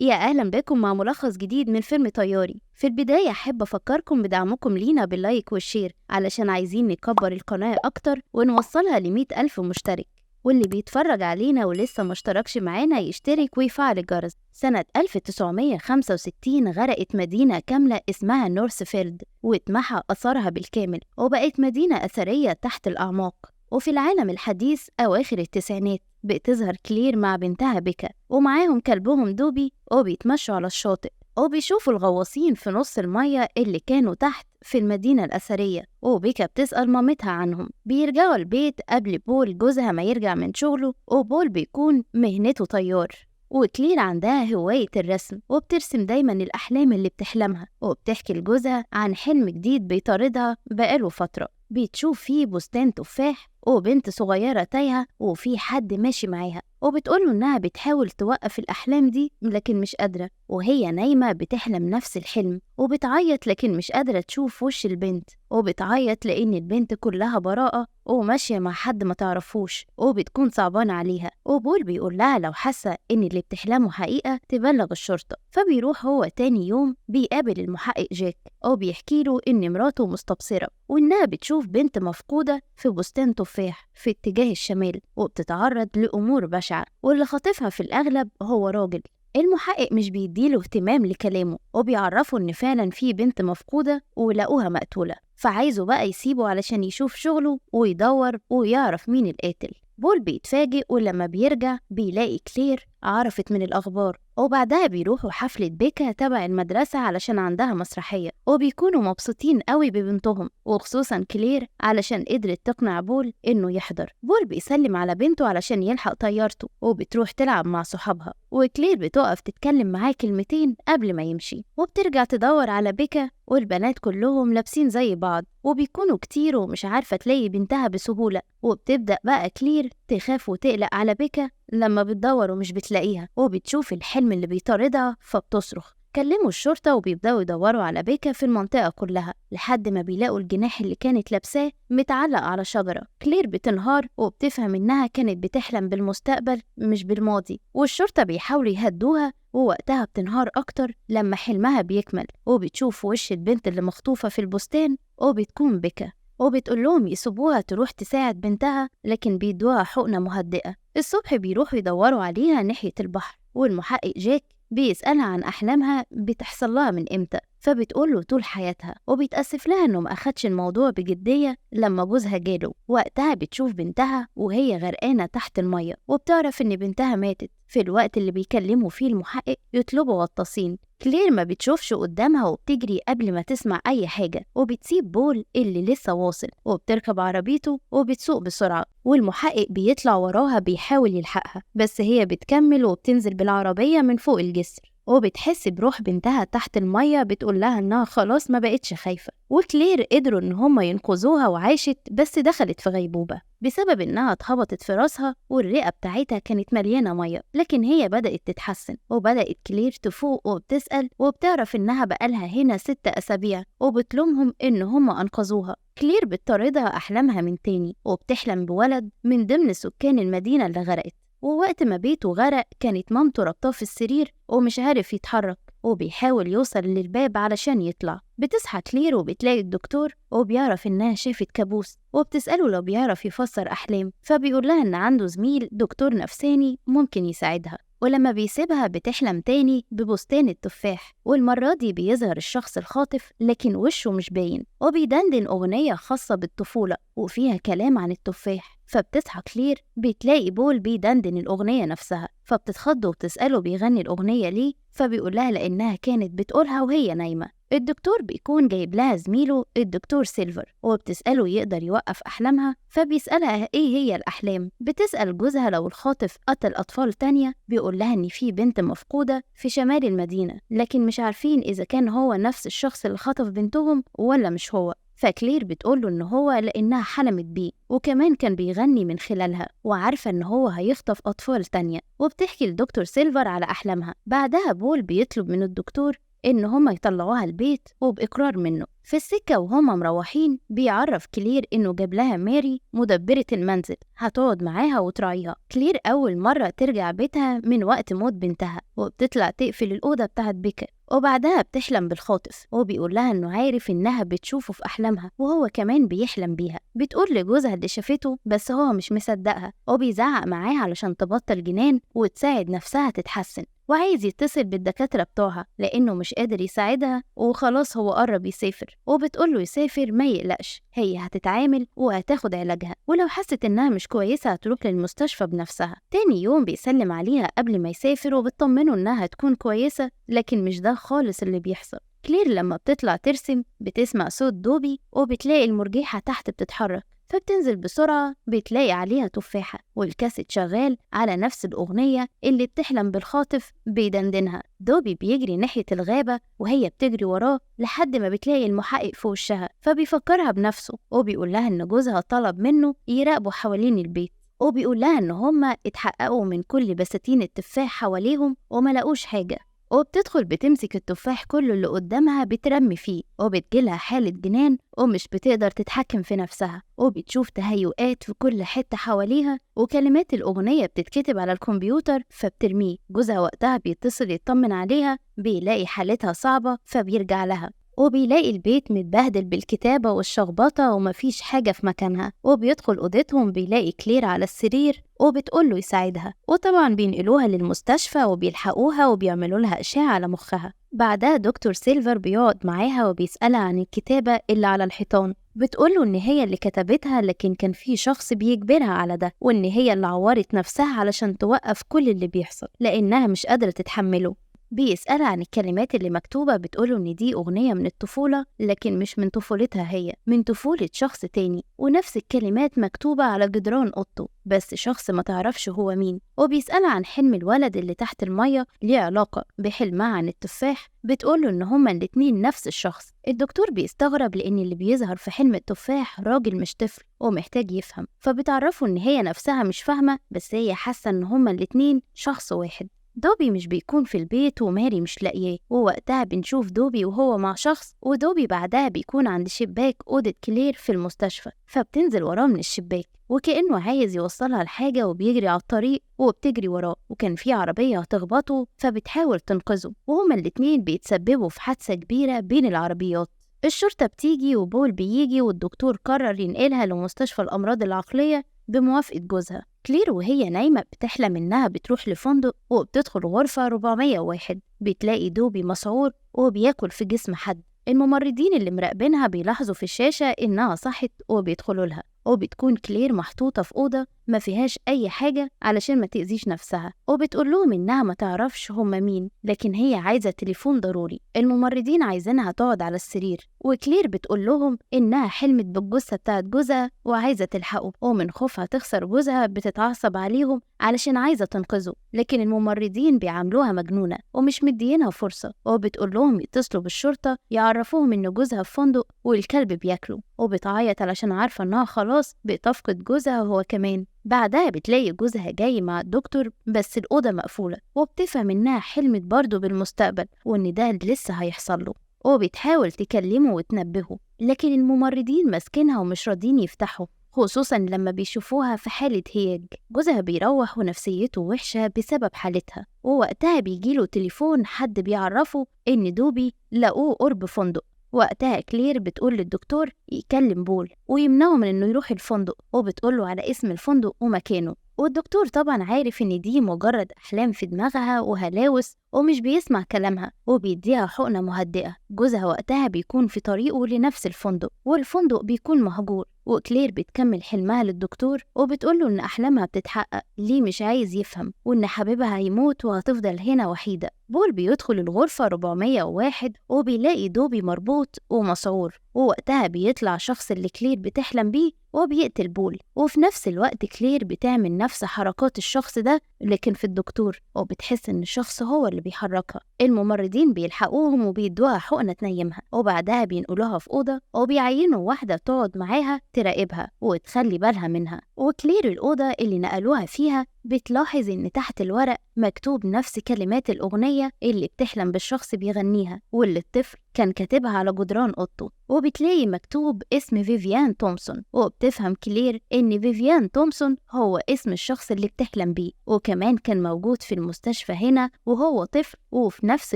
يا أهلا بكم مع ملخص جديد من فيلم طياري. في البداية أحب أفكركم بدعمكم لينا بال like وال share علشان عايزين نكبر القناة أكتر ونوصلها ل100,000 مشترك، واللي بيتفرج علينا ولسه ما اشتركش معانا يشترك ويفعل الجرس. سنة 1965 غرقت مدينة كاملة اسمها نورثفيلد واتمحى أثرها بالكامل وبقت مدينة أثرية تحت الأعماق. وفي العالم الحديث أواخر التسعينات بتظهر كلير مع بنتها بيكا ومعاهم كلبهم دوبي وبيتمشوا على الشاطئ وبيشوفوا الغواصين في نص المية اللي كانوا تحت في المدينة الأثرية، وبيكا بتسأل مامتها عنهم. بيرجعوا البيت قبل بول جوزها ما يرجع من شغله، وبول بيكون مهنته طيار. وكلير عندها هواية الرسم وبترسم دايما الأحلام اللي بتحلمها، وبتحكي لجوزها عن حلم جديد بيطاردها بقاله فترة. بتشوف فيه بستان تفاح وبنت صغيرة تايهة وفي حد ماشي معاها، وبتقوله إنها بتحاول توقف الأحلام دي لكن مش قادرة، وهي نايمة بتحلم نفس الحلم وبتعيط لكن مش قادرة تشوف وش البنت، وبتعيط لأن البنت كلها براءة وماشية مع حد ما تعرفوش وبتكون صعبانة عليها. وبول بيقول لها لو حاسة إن اللي بتحلمه حقيقة تبلغ الشرطة. فبيروح هو تاني يوم بيقابل المحقق جاك وبيحكي له إن مراته مستبصرة وإنها بتشوف بنت مفقودة في بستان تفاح في اتجاه الشمال وبتتعرض لأمور بشعة، واللي خاطفها في الأغلب هو راجل. المحقق مش بيديله اهتمام لكلامه وبيعرفه إن فعلا في بنت مفقودة ولقوها مقتولة، فعايزه بقى يسيبه علشان يشوف شغله ويدور ويعرف مين القاتل. بول بيتفاجئ ولما بيرجع بيلاقي كلير عرفت من الأخبار، وبعدها بيروحوا حفلة بيكا تبع المدرسة علشان عندها مسرحية، وبيكونوا مبسوطين قوي ببنتهم وخصوصا كلير علشان قدرت تقنع بول إنه يحضر. بول بيسلم على بنته علشان يلحق طيارته وبتروح تلعب مع صحابها، وكلير بتقف تتكلم معاه كلمتين قبل ما يمشي، وبترجع تدور على بيكا والبنات كلهم لابسين زي بعض وبيكونوا كتير ومش عارفة تلاقي بنتها بسهولة. وبتبدأ بقى كلير تخاف وتقلق على بيكا لما بتدور ومش بتلاقيها، وبتشوف الحلم اللي بيطاردها فبتصرخ. كلموا الشرطة وبيبدأوا يدوروا على بيكا في المنطقة كلها لحد ما بيلاقوا الجناح اللي كانت لابساه متعلق على شجرة. كلير بتنهار وبتفهم إنها كانت بتحلم بالمستقبل مش بالماضي، والشرطة بيحاولوا يهدوها، ووقتها بتنهار أكتر لما حلمها بيكمل وبتشوف وش البنت اللي مخطوفة في البستان وبتكون بيكا، وبتقول لهم يسيبوها تروح تساعد بنتها لكن بيدوها حقنة مهدئة. الصبح بيروحوا يدوروا عليها ناحية البحر، والمحقق جاك بيسألها عن أحلامها بتحصل لها من إمتى، فبتقوله طول حياتها، وبيتأسف لها إنه ما أخدش الموضوع بجدية لما جوزها جاله. وقتها بتشوف بنتها وهي غرقانة تحت المية وبتعرف إن بنتها ماتت. في الوقت اللي بيكلموا فيه المحقق يطلبوا غطاسين، كلير ما بتشوفش قدامها وبتجري قبل ما تسمع أي حاجة، وبتسيب بول اللي لسه واصل وبتركب عربيته وبتسوق بسرعة، والمحقق بيطلع وراها بيحاول يلحقها بس هي بتكمل وبتنزل بالعربية من فوق الجسر، وبتحس بروح بنتها تحت المية بتقول لها إنها خلاص ما بقتش خايفة. وكلير قدروا إن هما ينقذوها وعاشت، بس دخلت في غيبوبة بسبب إنها اتخبطت في راسها والرئة بتاعتها كانت مليانة مية، لكن هي بدأت تتحسن وبدأت كلير تفوق وبتسأل وبتعرف إنها بقالها هنا 6 أسابيع، وبتلومهم إن هما أنقذوها. كلير بتطاردها أحلامها من تاني وبتحلم بولد من ضمن سكان المدينة اللي غرقت، ووقت ما بيته غرق كانت مامته ربطاه في السرير ومش عارف يتحرك وبيحاول يوصل للباب علشان يطلع. بتصحى كلير وبتلاقي الدكتور وبيعرف إنها شافت كابوس، وبتسأله لو بيعرف يفسر أحلام، فبيقول لها إن عنده زميل دكتور نفساني ممكن يساعدها. ولما بيسيبها بتحلم تاني ببستان التفاح، والمرة دي بيظهر الشخص الخاطف لكن وشه مش باين، وبيدندن أغنية خاصة بالطفولة وفيها كلام عن التفاح. فبتصحى كلير بتلاقي بول بيدندن الأغنية نفسها، فبتتخض وبتسأله بيغني الأغنية ليه، فبيقول لها لأنها كانت بتقولها وهي نايمة. الدكتور بيكون جايب لها زميله الدكتور سيلفر وبتسأله يقدر يوقف أحلامها، فبيسألها إيه هي الأحلام. بتسأل جوزها لو الخاطف قتل أطفال تانية، بيقول لها إن في بنت مفقودة في شمال المدينة لكن مش عارفين إذا كان هو نفس الشخص اللي خطف بنتهم ولا مش هو. فكلير بتقوله إن هو لأنها حلمت بيه وكمان كان بيغني من خلالها وعارفة إن هو هيخطف أطفال تانية، وبتحكي لدكتور سيلفر على أحلامها. بعدها بول بيطلب من الدكتور إن هما يطلعوها البيت وبإقرار منه. في السكة وهما مروحين بيعرف كلير إنه جاب لها ماري مدبرة المنزل هتقعد معاها وتراعيها. كلير أول مرة ترجع بيتها من وقت موت بنتها، وبتطلع تقفل الأوضة بتاعت بيكر، وبعدها بتحلم بالخاطف وبيقول لها إنه عارف إنها بتشوفه في أحلامها وهو كمان بيحلم بيها. بتقول لجوزها اللي شافته بس هو مش مصدقها، وبيزعق معاها علشان تبطل جنان وتساعد نفسها تتحسن، وعايز يتصل بالدكاترة بتوعها لأنه مش قادر يساعدها وخلاص هو قرب يسافر. وبتقوله يسافر ما يقلقش، هي هتتعامل وهتاخد علاجها، ولو حست إنها مش كويسة هتروح للمستشفى بنفسها. تاني يوم بيسلم عليها قبل ما يسافر وبتطمنه إنها هتكون كويسة، لكن مش ده خالص اللي بيحصل. كلير لما بتطلع ترسم بتسمع صوت دوبي وبتلاقي المرجيحة تحت بتتحرك، فبتنزل بسرعة بتلاقي عليها تفاحة، والكاسيت شغال على نفس الأغنية اللي بتحلم بالخاطف بيدندنها. دوبي بيجري ناحية الغابة وهي بتجري وراه لحد ما بتلاقي المحقق في وشها، فبيفكرها بنفسه وبيقول لها إن جوزها طلب منه يراقبه حوالين البيت، وبيقول لها إن هما اتحققوا من كل بساتين التفاح حواليهم وما لقوش حاجة. وبتدخل بتمسك التفاح كله اللي قدامها بترمي فيه، وبتجيلها حالة جنان ومش بتقدر تتحكم في نفسها، وبتشوف تهيؤات في كل حتة حواليها، وكلمات الأغنية بتتكتب على الكمبيوتر فبترميه. جوزها وقتها بيتصل يطمن عليها، بيلاقي حالتها صعبة فبيرجع لها، وبيلاقي البيت متبهدل بالكتابة والشخبطة ومفيش حاجة في مكانها. وبيدخل أوضتهم بيلاقي كلير على السرير وبتقوله يساعدها، وطبعا بينقلوها للمستشفى وبيلحقوها وبيعملوا لها أشعة على مخها. بعدها دكتور سيلفر بيقعد معاها وبيسألها عن الكتابة اللي على الحيطان، بتقوله إن هي اللي كتبتها لكن كان في شخص بيجبرها على ده، وإن هي اللي عورت نفسها علشان توقف كل اللي بيحصل لأنها مش قادرة تتحمله. بيسألها عن الكلمات اللي مكتوبة، بتقوله إن دي أغنية من الطفولة لكن مش من طفولتها هي، من طفولة شخص تاني، ونفس الكلمات مكتوبة على جدران أوضته بس شخص ما تعرفش هو مين. وبيسألها عن حلم الولد اللي تحت المية ليه علاقة بحلمها عن التفاح، بتقوله إن هما الاتنين نفس الشخص. الدكتور بيستغرب لأن اللي بيظهر في حلم التفاح راجل مش طفل ومحتاج يفهم، فبتعرفه إن هي نفسها مش فاهمة بس هي حاسة إن هما الاتنين شخص واحد. دوبي مش بيكون في البيت وماري مش لاقياه، ووقتها بنشوف دوبي وهو مع شخص، ودوبي بعدها بيكون عند شباك أوضة كلير في المستشفى، فبتنزل وراه من الشباك وكأنه عايز يوصلها لحاجة، وبيجري على الطريق وبتجري وراه، وكان في عربية هتخبطه فبتحاول تنقذه، وهما الاتنين بيتسببوا في حادثة كبيرة بين العربيات. الشرطة بتيجي وبول بيجي، والدكتور قرر ينقلها لمستشفى الأمراض العقلية بموافقة جوزها. كلير وهي نايمة بتحلم إنها بتروح لفندق وبتدخل غرفة 401، بتلاقي دوبي مسعور وبياكل في جسم حد. الممرضين اللي مراقبينها بيلاحظوا في الشاشة إنها صحت وبيدخلوا لها، وبتكون كلير محطوطة في أوضة ما فيهاش أي حاجة علشان ما تأذيش نفسها، وبتقول لهم إنها ما تعرفش هما مين لكن هي عايزة تليفون ضروري. الممرضين عايزينها تقعد على السرير، وكلير بتقول لهم إنها حلمت بالجثة بتاعت جوزها وعايزة تلحقه، ومن خوفها تخسر جوزها بتتعصب عليهم علشان عايزة تنقذه، لكن الممرضين بيعاملوها مجنونة ومش مديينها فرصة، وبتقول لهم يتصلوا بالشرطة يعرفوهم إن جوزها في فندق والكلب بياكله، وبتعيط علشان عارفة إنها خلاص بتفقد جوزها وهو كمان. بعدها بتلاقي جوزها جاي مع الدكتور بس الأوضة مقفولة، وبتفهم إنها حلمت برضه بالمستقبل وإن ده لسه هيحصل له، وبتحاول تكلمه وتنبهه لكن الممرضين ماسكينها ومش راضيين يفتحوا، خصوصا لما بيشوفوها في حالة هياج. جوزها بيروح ونفسيته وحشة بسبب حالتها، ووقتها بيجيله تليفون حد بيعرفه إن دوبي لقوه قرب فندق. وقتها كلير بتقول للدكتور يكلم بول ويمنعه من إنه يروح الفندق، وبتقوله على اسم الفندق ومكانه، والدكتور طبعا عارف إن دي مجرد أحلام في دماغها وهلاوس ومش بيسمع كلامها، وبيديها حقنة مهدئة. جوزها وقتها بيكون في طريقه لنفس الفندق، والفندق بيكون مهجور، وكلير بتكمل حلمها للدكتور وبتقوله إن أحلامها بتتحقق، ليه مش عايز يفهم، وإن حبيبها هيموت وهتفضل هنا وحيدة. بول بيدخل الغرفة 401 وبيلاقي دوبي مربوط ومسعور، ووقتها بيطلع شخص اللي كلير بتحلم بيه وبيقتل بول، وفي نفس الوقت كلير بتعمل نفس حركات الشخص ده لكن في الدكتور، وبتحس إن الشخص هو اللي بيحركها. الممرضين بيلحقوهم وبيدوها حقنة تنيمها، وبعدها بينقلوها في أوضة وبيعينوا واحدة تقعد معاها تراقبها وتخلي بالها منها. وكلير الأوضة اللي نقلوها فيها بتلاحظ إن تحت الورق مكتوب نفس كلمات الأغنية اللي بتحلم بالشخص بيغنيها واللي الطفل كان كاتبها على جدران أوضته، وبتلاقي مكتوب اسم فيفيان تومسون. وبتفهم كلير إن فيفيان تومسون هو اسم الشخص اللي بتحلم بيه، وكمان كان موجود في المستشفى هنا وهو طفل وفي نفس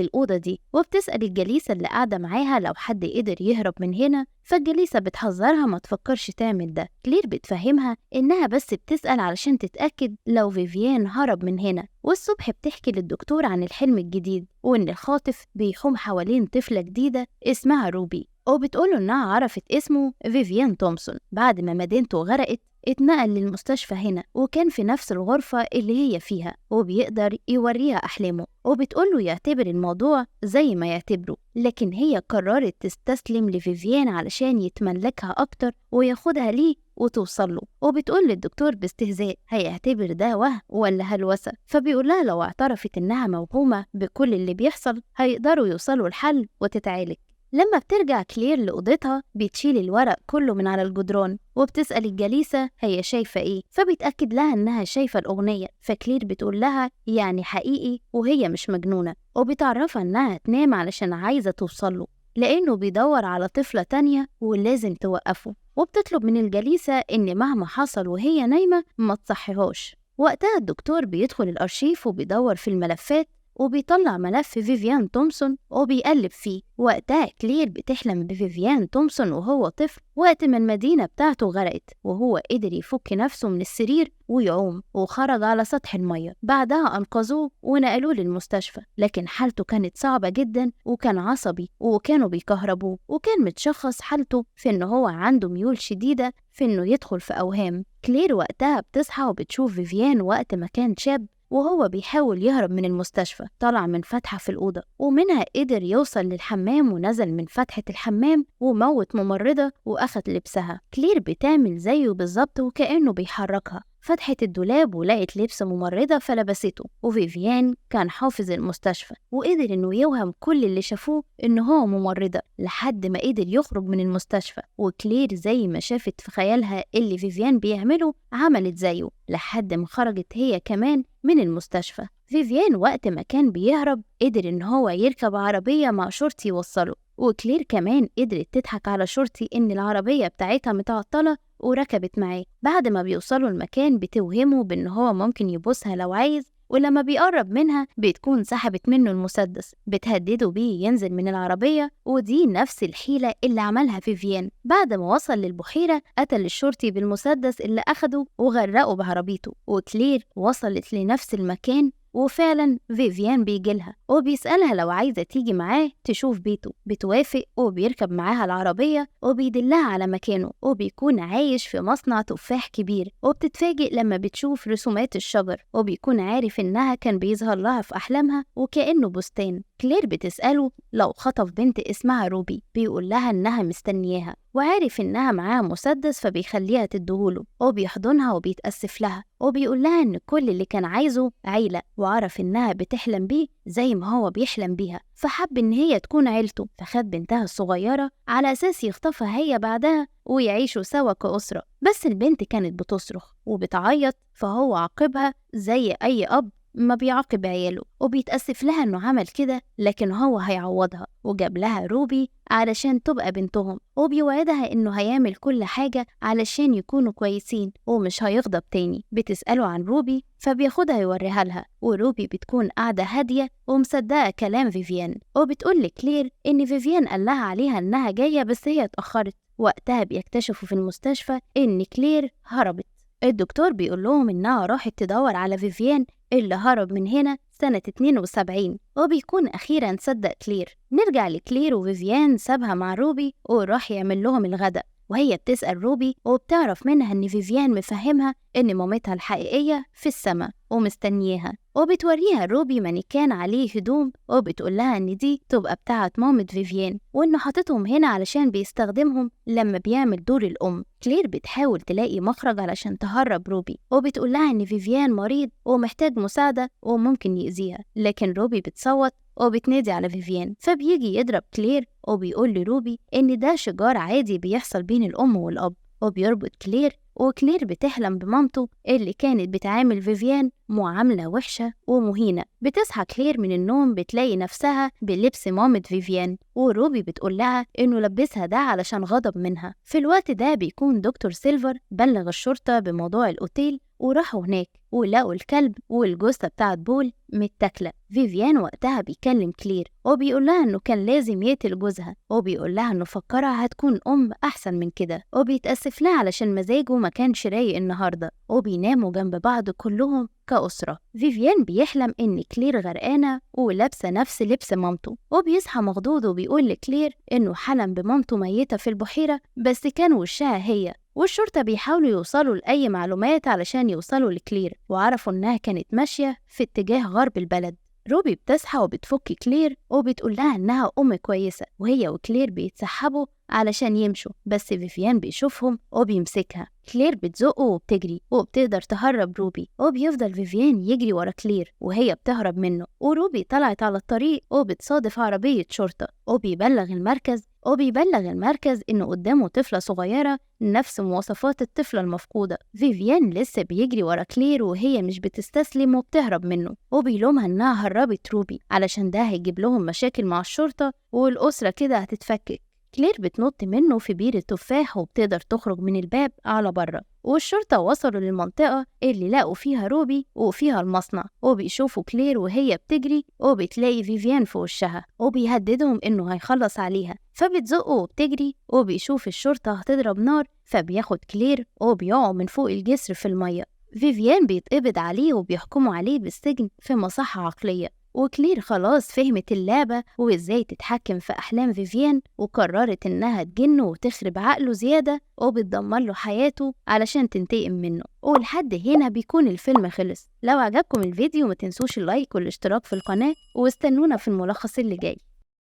الأوضة دي. وبتسأل الجليسة اللي قاعدة معاها لو حد قدر يهرب من هنا، فالجليسة بتحذرها ما تفكرش تعمل ده. كلير بتفهمها إنها بس بتسأل علشان تتأكد لو فيفيان هرب من هنا. والصبح بتحكي للدكتور عن الحلم الجديد وإن الخاطف بيحوم حوالين طفلة جديدة اسمها روبي، وبتقوله إنها عرفت اسمه فيفيان تومسون. بعد ما مدينته غرقت اتنقل للمستشفى هنا، وكان في نفس الغرفة اللي هي فيها، وبيقدر يوريها أحلامه، وبتقوله يعتبر الموضوع زي ما يعتبره. لكن هي قررت تستسلم لفيفيان علشان يتملكها أكتر وياخدها ليه وتوصله. وبتقول للدكتور باستهزاء هيعتبر ده وهم ولا هلوسة، فبيقولها لو اعترفت إنها موهومة بكل اللي بيحصل هيقدروا يوصلوا الحل وتتعالج. لما بترجع كلير لأوضتها بتشيل الورق كله من على الجدران، وبتسأل الجليسة هي شايفة إيه، فبيتأكد لها إنها شايفة الأغنية. فكلير بتقول لها يعني حقيقي وهي مش مجنونة، وبتعرفها إنها تنام علشان عايزة توصله لأنه بيدور على طفلة تانية ولازم توقفه. وبتطلب من الجليسة إن مهما حصل وهي نايمة ما تصحيهاش. وقتها الدكتور بيدخل الأرشيف وبيدور في الملفات وبيطلع ملف فيفيان تومسون وبيقلب فيه. وقتها كلير بتحلم بفيفيان تومسون وهو طفل وقت ما المدينة بتاعته غرقت، وهو قدر يفك نفسه من السرير ويعوم وخرج على سطح المية. بعدها أنقذوه ونقلوه للمستشفى، لكن حالته كانت صعبة جدا وكان عصبي وكانوا بيكهربوه، وكان متشخص حالته في إنه هو عنده ميول شديدة في إنه يدخل في أوهام. كلير وقتها بتصحى وبتشوف فيفيان وقت ما كان شاب وهو بيحاول يهرب من المستشفى. طلع من فتحة في الأوضة ومنها قدر يوصل للحمام، ونزل من فتحة الحمام وموت ممرضة وأخد لبسها. كلير بتعمل زيه بالظبط وكأنه بيحركها. فتحت الدولاب ولقت لبس ممرضة فلبسته. وفيفيان كان حافظ المستشفى وقدر إنه يوهم كل اللي شافوه إنه هو ممرضة لحد ما قدر يخرج من المستشفى. وكلير زي ما شافت في خيالها اللي فيفيان بيعمله عملت زيه لحد ما خرجت هي كمان من المستشفى. فيفيان وقت ما كان بيهرب قدر إن هو يركب عربية مع شرطي يوصله، وكلير كمان قدرت تضحك على شرطي إن العربية بتاعتها متعطلة وركبت معاه. بعد ما بيوصلوا المكان بتوهمه بإن هو ممكن يبوسها لو عايز، ولما بيقرب منها بتكون سحبت منه المسدس، بتهدده بيه ينزل من العربية، ودي نفس الحيلة اللي عملها فيفيان. بعد ما وصل للبحيرة قتل الشرطي بالمسدس اللي أخده وغرقه بعربيته، وكلير وصلت لنفس المكان وفعلا فيفيان بيجيلها وبيسألها لو عايزة تيجي معاه تشوف بيته، بتوافق وبيركب معاها العربية وبيدلها على مكانه، وبيكون عايش في مصنع تفاح كبير. وبتتفاجئ لما بتشوف رسومات الشجر، وبيكون عارف إنها كان بيظهر لها في أحلامها وكأنه بستان. كلير بتسأله لو خطف بنت اسمها روبي، بيقول لها إنها مستنياها وعارف إنها معاها مسدس فبيخليها تديهوله، وبيحضنها وبيتأسف لها وبيقول لها إن كل اللي كان عايزه عيلة، وعرف إنها بتحلم بيه زي ما هو بيحلم بيها، فحب إن هي تكون عيلته، فخد بنتها الصغيرة على أساس يخطفها هي بعدها ويعيشوا سوا كأسرة. بس البنت كانت بتصرخ وبتعيط، فهو عاقبها زي أي أب ما بيعاقب عياله، وبيتأسف لها إنه عمل كده لكن هو هيعوضها، وجاب لها روبي علشان تبقى بنتهم، وبيوعدها إنه هيعمل كل حاجة علشان يكونوا كويسين ومش هيغضب تاني. بتسأله عن روبي فبياخدها يوريها لها، وروبي بتكون قاعدة هادية ومصدقة كلام فيفيان، وبتقول لكلير إن فيفيان قال لها عليها إنها جاية بس هي اتأخرت. وقتها بيكتشفوا في المستشفى إن كلير هربت. الدكتور بيقول لهم إنها راحت تدور على فيفيان اللي هرب من هنا سنة 72، وبيكون أخيراً صدق كلير. نرجع لكلير وفيفيان سابها مع روبي وراح يعمل لهم الغداء، وهي بتسأل روبي وبتعرف منها إن فيفيان مفهمها إن مامتها الحقيقية في السما ومستنياها، وبتوريها روبي مانيكان عليه هدوم وبتقول لها إن دي تبقى بتاعة مامة فيفيان وإنه حاططهم هنا علشان بيستخدمهم لما بيعمل دور الأم. كلير بتحاول تلاقي مخرج علشان تهرب روبي، وبتقول لها إن فيفيان مريض ومحتاج مساعدة وممكن يأذيها، لكن روبي بتصوت وبتنادي على فيفيان، فبيجي يضرب كلير وبيقول لروبي إن ده شجار عادي بيحصل بين الأم والأب، وبيربط كلير، وكلير بتحلم بمامته اللي كانت بتعامل فيفيان معاملة وحشة ومهينة. بتصحى كلير من النوم بتلاقي نفسها بلبس مامة فيفيان، وروبي بتقول لها إنه لبسها ده علشان غضب منها. في الوقت ده بيكون دكتور سيلفر بلغ الشرطة بموضوع الأوتيل، وراحوا هناك ولقوا الكلب والجثة بتاعت بول متاكلة. فيفيان وقتها بيكلم كلير وبيقول لها إنه كان لازم يقتل جوزها، وبيقول لها إنه فكرها هتكون أم أحسن من كده، وبيتأسف لها علشان مزاجه ما كانش رايق النهاردة، وبيناموا جنب بعض كلهم كأسرة. فيفيان بيحلم إن كلير غرقانة ولابسة نفس لبس مامته، وبيصحى مخضوض وبيقول لكلير إنه حلم بمامته ميتة في البحيرة بس كان وشها هي. والشرطة بيحاولوا يوصلوا لأي معلومات علشان يوصلوا لكلير، وعرفوا إنها كانت ماشية في اتجاه غرب البلد. روبي بتصحى وبتفك كلير وبتقول لها إنها أم كويسة، وهي وكلير بيتسحبوا علشان يمشوا، بس فيفيان بيشوفهم وبيمسكها. كلير بتزقه وبتجري وبتقدر تهرب روبي، وبيفضل فيفيان يجري ورا كلير وهي بتهرب منه. وروبي طلعت على الطريق وبتصادف عربية شرطة، وبيبلغ المركز إنه قدامه طفلة صغيرة نفس مواصفات الطفلة المفقودة. فيفيان لسه بيجري ورا كلير وهي مش بتستسلم وبتهرب منه، وبيلومها إنها هربت روبي علشان ده هيجيب لهم مشاكل مع الشرطة والأسرة كده هتتفكك. كلير بتنط منه في بير التفاح وبتقدر تخرج من الباب على بره. والشرطة وصلوا للمنطقة اللي لقوا فيها روبي وفيها المصنع، وبيشوفوا كلير وهي بتجري وبتلاقي فيفيان في وشها، وبيهددهم إنه هيخلص عليها، فبتزقه وبتجري، وبيشوف الشرطة هتضرب نار، فبياخد كلير وبيقعوا من فوق الجسر في المية. فيفيان بيتقبض عليه وبيحكموا عليه بالسجن في مصحة عقلية. وكلير خلاص فهمت اللعبة وإزاي تتحكم في أحلام فيفيان، وقررت إنها تجنه وتخرب عقله زيادة وبتدمر له حياته علشان تنتقم منه. ولحد هنا بيكون الفيلم خلص. لو عجبكم الفيديو ما تنسوش ال like والاشتراك في القناة، واستنونا في الملخص اللي جاي.